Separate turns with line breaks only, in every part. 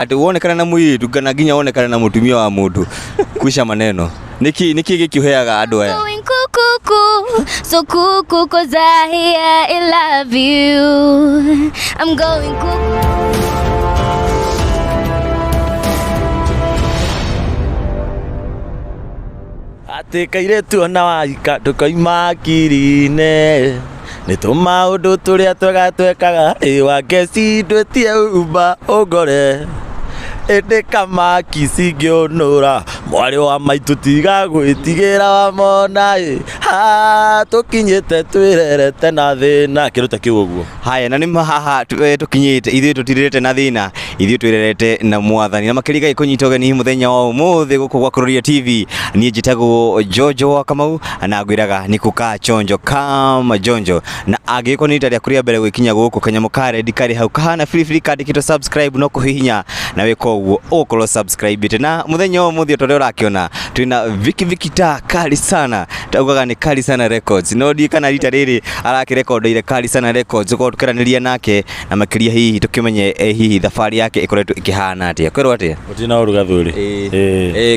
Atĩ wonekana na mũirĩtu kana nginya wonekana na mũtumia wa mũndũ kwisha maneno. Nĩkĩ nĩkĩ gĩkĩ ũheaga andũ aya?
Going cuckoo, so cuckoo, 'cause I love you. I'm going cuckoo.
Atĩ kairĩtu ona waika ndũkoima akiri-inĩ nĩ tũmaũndũ tũrĩa twega twekaga ĩ wangeci ndwĩtie uba ũngore ĩndĩ kamaki cingĩũnũra mwarĩ wa maitũ tiga gwĩtigĩra wamona ĩ ha tũkinyĩte twĩrerete na thĩna kĩndũ ta kĩu ũguo.
Haya na nĩ haha tũkinyĩte ithuĩ tũtirĩrĩte na thĩna ithuĩ twĩrerete na mwathani na makĩria gagĩkũnyita ũgeni mũthenya wa ũmũthĩ gũkũ gwa Kururia TV. Niĩ njĩtagwo Jojo wa Kamau na ngwĩraga nĩ kũka chonjo kama jonjo, na angĩgĩkorwo nĩ rita rĩaku rĩa mbere gwĩkinya gũkũ, kanyamũ ka red karĩ hau kahana biribiri kandĩkĩtwo subscribe, no kũhihinya na wĩka ũguo ũgũkorwo subscribe. Na mũthenya wa ũmũthĩ o ta ũrĩa ũrakĩona twĩna Viki Vikita kali sana, taugaga nĩ Kali Sana Records, no ndiĩ kana rita rĩrĩ arakĩrekondeire Kali Sana Records. Ũkorwo tũkĩaranĩria nake na makĩria hihi tũkĩmenye hihi thabarĩ yake ĩkoretwo ĩkĩhana atĩa, kwĩrwo atĩa.
Gũtirĩ na ũru gathuri.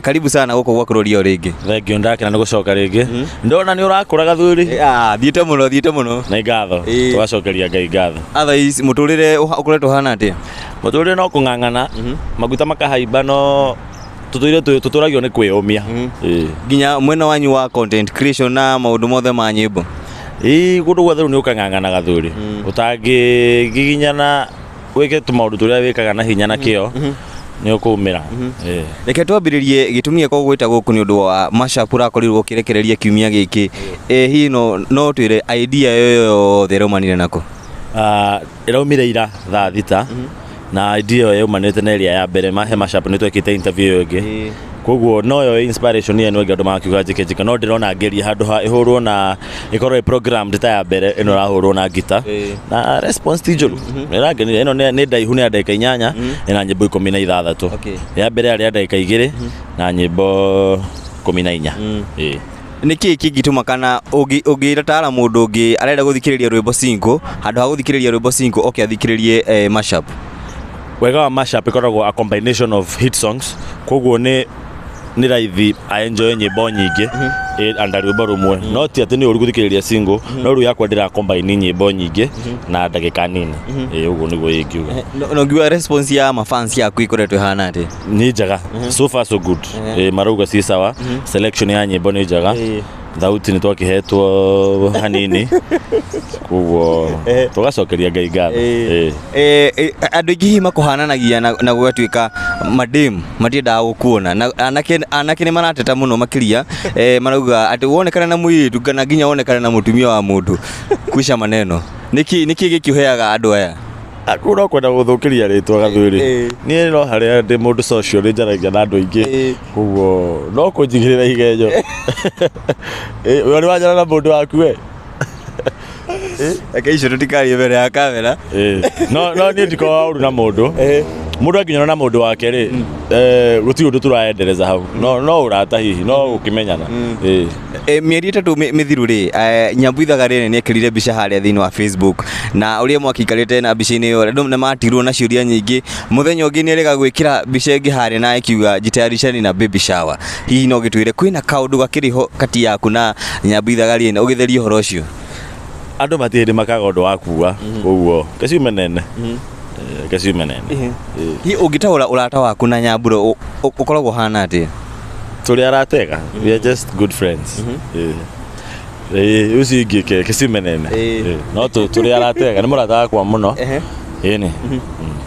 Karibu sana gũkũ gwa Kururia o rĩngĩ.
Thengiũ, ndakena nĩ gũcoka rĩngĩ, ndona nĩ ũrakũra gathuri.
Ah, thiĩte mũno, thiĩte mũno.
Nĩ ngatho. Tũgacokeria Ngai ngatho.
Otherwise mũtũrĩre ũkoretwo ũhana atĩa?
Mũtũrĩre no kũng'ang'ana, maguta makahaimba, no tũtũire tũtũragio nĩ kwĩyũmia.
Nginya mwena wanyu wa content creation na maũndũ mothe ma nyĩmbo.
Ĩĩ, kũndũ guothe rĩu nĩ ũkang'ang'ana gathuri, ũtangĩgiginyana wĩke tũmaũndũ tũrĩa wĩkaga na hinya na kĩo nĩ ũkũmĩra.
Reke twambĩrĩrie gĩtũmi gĩakwa gwĩta gũkũ nĩ ũndũ wa mashup ũrakorirwo ũkĩrekereria kiumia gĩkĩ. Hihi no twĩre idea ĩyo yothe ĩraumanire nako?
Ah, ĩraumire ira thaa 6 na idea ĩyo yaumanĩte na ĩrĩa ya mbere mahe mashup nĩ twekĩte interview ĩyo ĩngĩ, koguo noyo inspiration ĩyo ĩngĩ andũ makiuga njĩke njĩke, no ndĩrona ngerie handũ ha ĩhũrwo na ĩkorwo ĩ programmed ta ya mbere ĩno ĩrahũrwo na ngita na response ti njũru, ĩrangenia. Ĩno nĩ ndaihu, nĩ ya ndagĩka 8, ĩna nyĩmbo 16. Ya mbere yarĩ ya ndagĩka 2 na nyĩmbo 14.
Nĩ kĩĩ kĩngĩtũma kana ũngĩtara mũndũ ũngĩ arenda gũthikĩrĩria rwĩmbo single, handũ ha gũthikĩrĩria rwĩmbo single oke athikĩrĩrie mashup?
Wega wa mashup ĩkoragwo a combination of hit songs, koguo nĩ raithi a enjoy nyĩmbo nyingĩ anda rwĩmbo rũmwe. No ti atĩ nĩ ũru gũthikĩrĩria single, no rĩu yakwa ndĩra combine nyĩmbo nyingĩ na ndagĩka nini. Ũguo nĩguo ingiuga.
No ngiuga response ya mafans yaku ikoretwo ĩhana atĩa?
Nĩ njega, so far so good. Marauga ci sawa, selection ya nyĩmbo nĩ njega, thauti nĩ twakĩhetwo hanini, koguo tũgacokeria Ngai ngatho.
Andũ aingĩ hihi makũhananagia na gũgatuĩka madem matiendaga gũkuona na anake nĩ marateta mũno makĩria, marauga atĩ wonekana na mũirĩtu kana nginya wonekana na mũtumia wa mũndũ kwisha maneno. Nĩkĩ nĩkĩ gĩkĩ ũheaga andũ aya?
Kũu no kwenda gũthũkĩria rĩtwa gathuri. Niĩ no harĩa ndĩ mũndũ social, nĩ njaragia na andũ aingĩ, koguo no kũnjigĩrĩra igenyo. We nĩ wanjara na mũndũ waku we?
Reke icio tũtikarie mbere ya kamera.
No niĩ ndikoragwo ũru na mũndũ. Mũndũ angĩnyona na mũndũ wake rĩ, gũtirĩ ũndũ tũraendereza hau, no ũrata hihi no gũkĩmenyana.
Mĩeri 3 mĩthiru rĩ, Nyambu Ithaga rĩrĩ nĩ ekĩrire mbica harĩa thĩinĩ wa Facebook na ũrĩa mwakĩikarĩte na mbica-inĩ ĩyo andũ nĩ matirwo na ciũria nyingĩ. Mũthenya ũngĩ nĩ erĩga gwĩkĩra mbica ĩngĩ harĩa na ĩkiuga jitayarisheni na baby shower. Hihi no gĩtwĩre kwĩna kaũndũ gakĩrĩ ho kati yaku na Nyambu Ithaga rĩ, ũgĩtherie ũhoro ũcio?
Andũ matirĩ hĩndĩ makaga ũndũ wa kuga, koguo keciume nene. Keciume nene.
Hihi ũngĩtaũra ũrata waku na Nyambura ũkoragwo ũhana atĩa?
Tũrĩ aratega, we are just good friends. Ũcio ingĩ keciume nene. No tũrĩ aratega, nĩ mũrata wakwa mũno. Ĩni.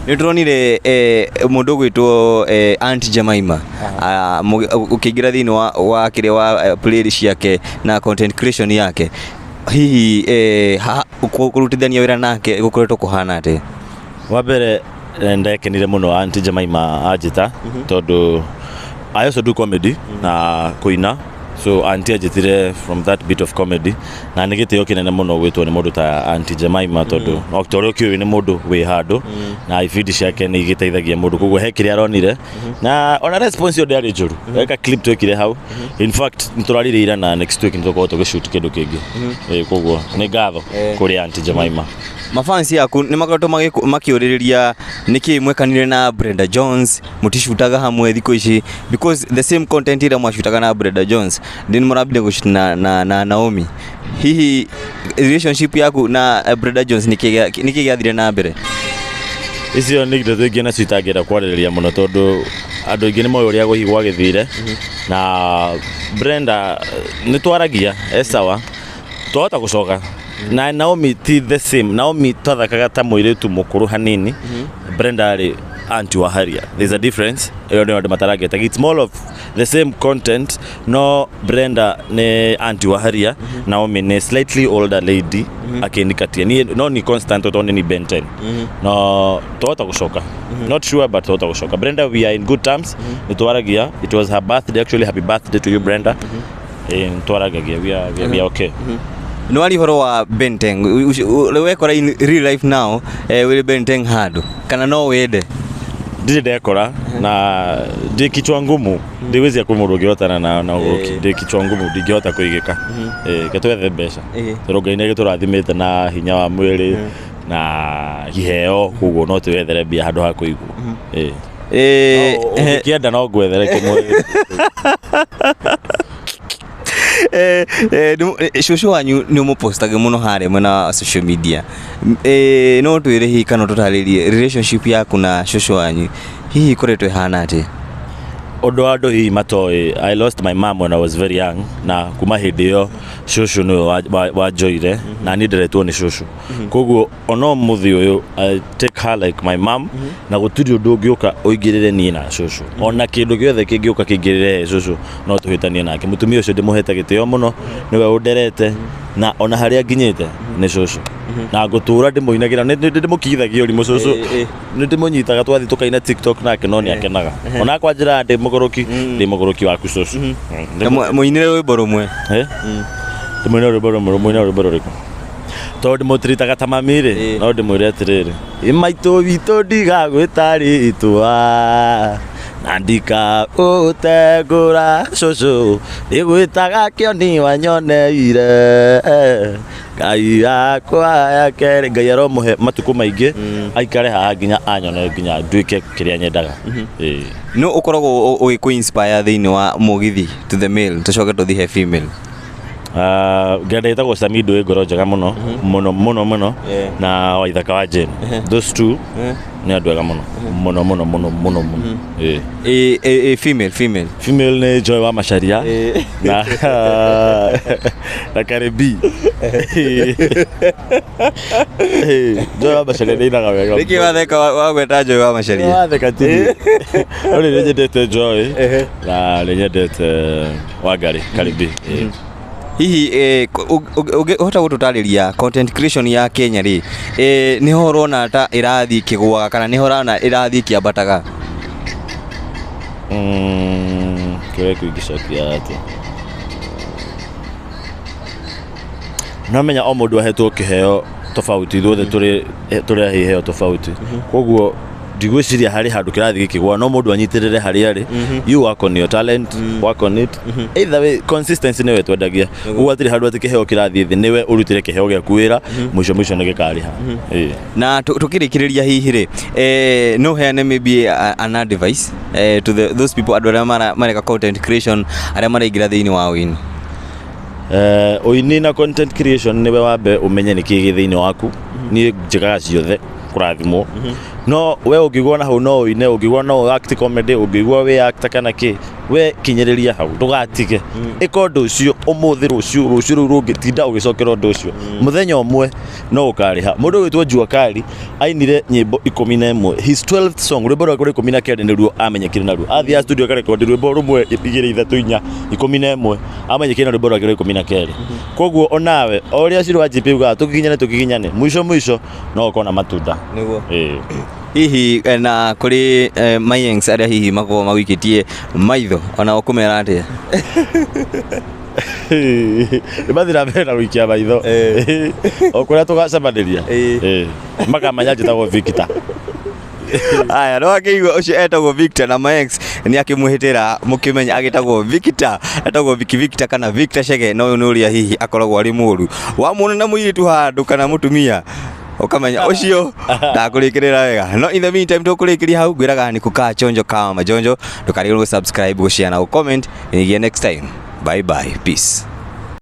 Nĩ tũronire mũndũ ũgwĩtwo Aunt Jemima ũkĩingĩra thĩinĩ wa kĩrĩa wa playlist ciake na content creation yake. Hihi kũrutithania wĩra nake gũkoretwo kũhana atĩa?
Wa mbere ndekenire mũno Aunt Jemima anjĩta, tondũ I also do comedy na kũina, so auntie anjĩtire from that bit of comedy, na nĩ gĩtĩo kĩnene mũno gwĩtwo nĩ mũndũ ta Auntie Jemima, tondũ no ta ũrĩa ũkĩũĩ nĩ mũndũ wĩ handũ na ibindi ciake nĩ igĩteithagia mũndũ, koguo he kĩrĩa aronire na ona response ĩyo ndĩarĩ njũru. Eka clip twekire hau, in fact nĩ tũrarire ira na next week nĩ tũkorwo tũgĩshoot kĩndũ kĩngĩ. Koguo nĩ ngatho kũrĩ Auntie Jemima.
Mafansi aku nĩ makoretwo makĩũrĩrĩria nĩkĩ mwekanire na Brenda Jones mũticutaga hamwe thikũ ici, because the same content ĩrĩa mwacutaga na Brenda Jones ndĩ mũrambire gũshoot na Naomi. Hihi relationship yaku na Brenda Jones nĩkĩ gĩathire na mbere?
Icio nĩ ndeto ingĩ nacio itangĩenda kwarĩrĩria mũno, tondũ andũ aingĩ nĩ moĩ ũrĩa gũhi gwagĩthire. Na Brenda nĩ twaragia, e sawa, twahota gũcoka na Naomi. Ti the same. Naomi twathakaga ta mũirĩtu mũkũrũ hanini, Brenda arĩ anti wa haria. There's a difference ĩyo nĩyo andũ matarangeta. It's more of the same content, no Brenda nĩ anti wa haria, Naomi nĩ slightly older lady akĩnikatia niĩ, no ni constant tondũ ni Ben 10. No twahota gũcoka, not sure, but twahota gũcoka. Brenda, we are in good terms, nĩ twaragia. It was her birthday actually. Happy birthday to you, Brenda. Nĩ twaragagia, we are okay.
Nĩ wari ũhoro wa Ben 10 wekora in real life now, wĩrĩ Ben 10 handũ kana no wende?
Ndirĩ ndekora na ndĩ kichwa ngumu, ndiwĩcia kwĩ mũndũ ũngĩhotana na ũgũrũki. Ndĩ kichwa ngumu, ndingĩhota kũigĩka. Ke twethe mbeca, tondũ Ngai nĩ agĩtũrathimĩte na hinya wa mwĩrĩ na iheo, koguo no twĩyethere mbia handũ ha kũigwo. Ũngĩkĩenda no ngwethere kĩmwe.
Cũcũ wanyu nĩ ũmũpostage mũno harĩa mwena wa social media. No twĩre hihi kana tũtarĩrie relationship yaku na cũcũ wanyu hihi ĩkoretwo ĩhana atĩa?
Ũndũ wa andũ hihi matoĩ, I lost my mom when I was very young, na kuma hĩndĩ ĩyo cũcũ nĩwe wanjoire na niĩ nderetwo nĩ cũcũ, koguo ona ũmũthĩ ũyũ I take her like my mom, na gũtirĩ ũndũ ũngĩũka ũingĩrĩre niĩ na cũcũ. Ona kĩndũ gĩothe kĩngĩũka kĩingĩrĩre he cũcũ, no tũhĩtanie nake. Mũtumia ũcio ndĩmũhete gĩtĩo mũno, nĩwe ũnderete na ona harĩa nginyĩte nĩ cũcũ, na ngũtũra ndĩmũinagĩra. Nĩ ndĩmũkithagia ũrimũ cũcũ, nĩ ndĩmũnyitaga twathiĩ tũkaina TikTok nake, no nĩ akenaga ona kwa njĩra ndĩ mũgũrũki, ndĩ mũgũrũki waku cũcũ.
Na mũinĩre rwĩmbo rũmwe.
Ndĩmũine rwĩmbo rũmwe? Mũine rwĩmbo rũrĩkũ? Tondũ ndĩmũtiritaga ta mami rĩ, no ndĩmwĩre atĩrĩrĩ, ĩ maitũ witũ, ndigagwĩta rĩtwa na ndikagũtengũra cũcũ, ndĩgwĩtaga kĩoni wanyoneire Ngai yakwa ya kerĩ. Ngai aromũhe matukũ maingĩ aikare haha nginya anyone, nginya nduĩke kĩrĩa nyendaga.
No ũkoragwo ũgĩkũ inspire thĩinĩ wa mũgithi to the male, tũcoke tũthiĩ he female?
Ngenda ĩtagwo Samido ĩ ngoro njega mũno mũno mũno mũno, na Waithaka wa Jane. Those two nĩ andũ ega mũno mũno mũno mũno mũno mũno.
Female, female.
Female nĩ Joy wa Macharia na Cardi. Joy wa Macharia nĩ ainaga wega.
Nĩkĩ watheka wagweta Joy wa Macharia?
Watheka tini no nĩ nyendete Joy na nĩ nyendete Wangari Cardi.
Hihi ũngĩhota gũtũtarĩria content creation ya Kenya rĩ, nĩho ũrona ta ĩrathiĩ ĩkĩgũaga kana nĩho ũrona ĩrathiĩ ĩkĩambataga?
Kĩũria kĩu ingĩcokia atĩa? No menya o mũndũ ahetwo kĩheo tofauti, ithuothe tũrĩ ahe iheo tofauti, koguo ndigwĩciria harĩ handũ kĩrathiĩ gĩkĩgũa, no mũndũ anyitĩrĩre harĩa arĩ. You work on your talent, work on it. Either way, consistency nĩwe twendagia ũguo, hatirĩ handũ atĩ kĩheo kĩrathiĩ thĩ. Nĩwe ũrutĩre kĩheo gĩaku wĩra, mũico mũico nĩ gĩkarĩha.
Na tũkĩrĩkĩrĩria hihi rĩ, no heane maybe an advice to those people, andũ arĩa mareka content creation, arĩa maraingĩra thĩinĩ wa ũini?
Ũini na content creation, nĩwe wambe ũmenye nĩ kĩĩ gĩ thĩinĩ waku. Niĩ njĩkaga ciothe kũrathimwo, no we ũngĩigua na hau no ũine, ũngĩigua no act comedy, ũngĩigua wĩ actor kana kĩ, we kinyĩrĩria hau, ndũgatige. Ĩka ũndũ ũcio ũmũthĩ, rũciũ, rũciũ rũu rũngĩ, tinda ũgĩcokera ũndũ ũcio, mũthenya ũmwe no ũkarĩha. Mũndũ ũgwĩtwo Jua Kali ainire nyĩmbo 11. His 12th song, rwĩmbo rwake rwa 12 nĩruo amenyekire naruo. Athiaga studio akarekondi rwĩmbo rũmwe, igĩrĩ, ithatũ, inya, 11, amenyekire na rwĩmbo rwake rwa 12. Koguo onawe o ũrĩa Shiro wa GP ugaga, tũgiginyane tũgiginyane, mũico mũico no ũkona matunda.
Nĩguo. Hihi na kũrĩ mayengs arĩa hihi makoragwo magũikĩtie maitho, ona ũkũmera atĩa?
Nĩ mathiĩ na mbere na gũikia maitho o kũrĩa tũgacemanĩria. Makamenya njĩtagwo Victor.
Aya, no akĩigua ũcio etagwo Victor, na Max nĩ akĩmwĩhĩtĩra mũkĩmenya agĩtagwo Victor, etagwo Vicky Victor kana Victor Chege. No ũyũ nĩ ũrĩa hihi akoragwo arĩ mũru, wamuona na mũirĩtu handũ kana mũtumia. Ũkamenya ũcio ndakũrĩkĩrĩra wega. No in the meantime tũkũrĩkĩria hau, ngwĩraga nĩ kũkaa chonjo kama majonjo. Ndũkariganĩrwo gũ subscribe, gũ share na gũ comment. Nginya next time, bye bye, peace.